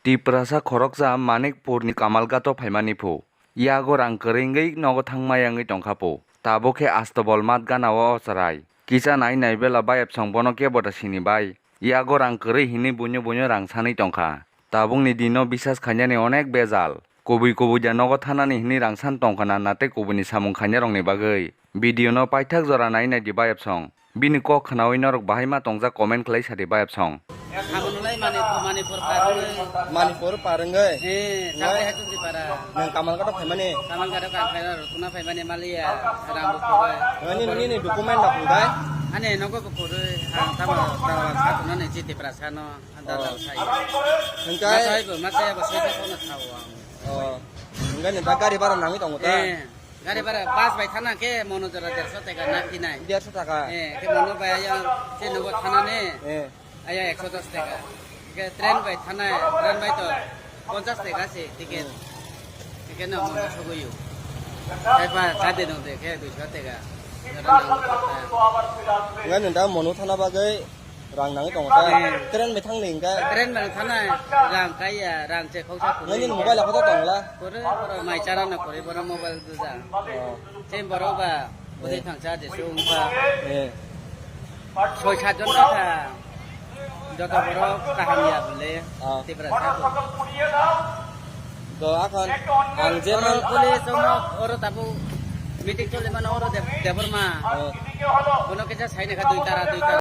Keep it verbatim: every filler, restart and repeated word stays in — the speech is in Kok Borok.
Tiprasa khoroksa Manikpurni Kamalghato phaimani phu. Yago rang kwrwi wngwi nogo thangma yangwi tongkha phu. Tabuk khe astobol mat gana o chwrai. Kisa nai nai bela bayapsong bono kebo da sini bai. Yago rang kwrwi hinwi buino buino rang sanwi tongkha. Tabukni dino bisas khainani onek bejal. Kubui kubui da nogo thanani hinwi rang san tongkha na, na tei kubuini samung khainarokni bagwi. Video no paithak jora nai nai di bayapsong. Bini kok khnaui norok bahai ma tongjak comment khlai sa di bayapsong. Abo nulai Manipur, Manipur parwngwi. Manipur parwngwi? Eh, Ngai? Chakri Hatung Tripura. Nwng Kamalghato phaimani? Kamalghato kang khaina rukuna phaimani maliya, rang bukhurwi. Nini, nini document rok ngai? Ani nogo bukhurwi, ang tamo dawa khatunani chiti prasano, anda Oh. Dawa sai. Hingkai? Masai bo, masai bo, sai bo, kono sao ang. Oh. Hingkai ni da gari bara nangwi tongo ta? Eh. Gari bara bus bai thana khe mono jora derso taka na phinai. Derso taka? Eh, khe mono bai ayo se nogo thana ne. Eh. Ayo ekso dos taka. Khe train bai thana, train bai to ponchas taka se ticket. Hmm. Ticket no mono sogoyo. Khe ba chade no de khe duiso taka. Jora nang. Ngai nonda mono thana bagwi Rang nangwi tongo ta? Eh. Train bai thang ni hingkhe? Train bai thana rang kaiya, rang che khoksa kwrwi. Nini mobile apha ta tongla? Kwrwi, kwrwi, mai chara no kwrwi, bono mobile duja. Oh. Che borok ba, bwtwi Eh. Thangsa jesu wngkha. Eh. Soi sat jon kha. Joto borok kaham ya bole. Ah. Tipra sa. Do akhon ang je Oro man police oro, oro tabu meeting chole mano oro Deb-, Debbarma. Oh. Bono kisa sai na kha dui tara, dui tara.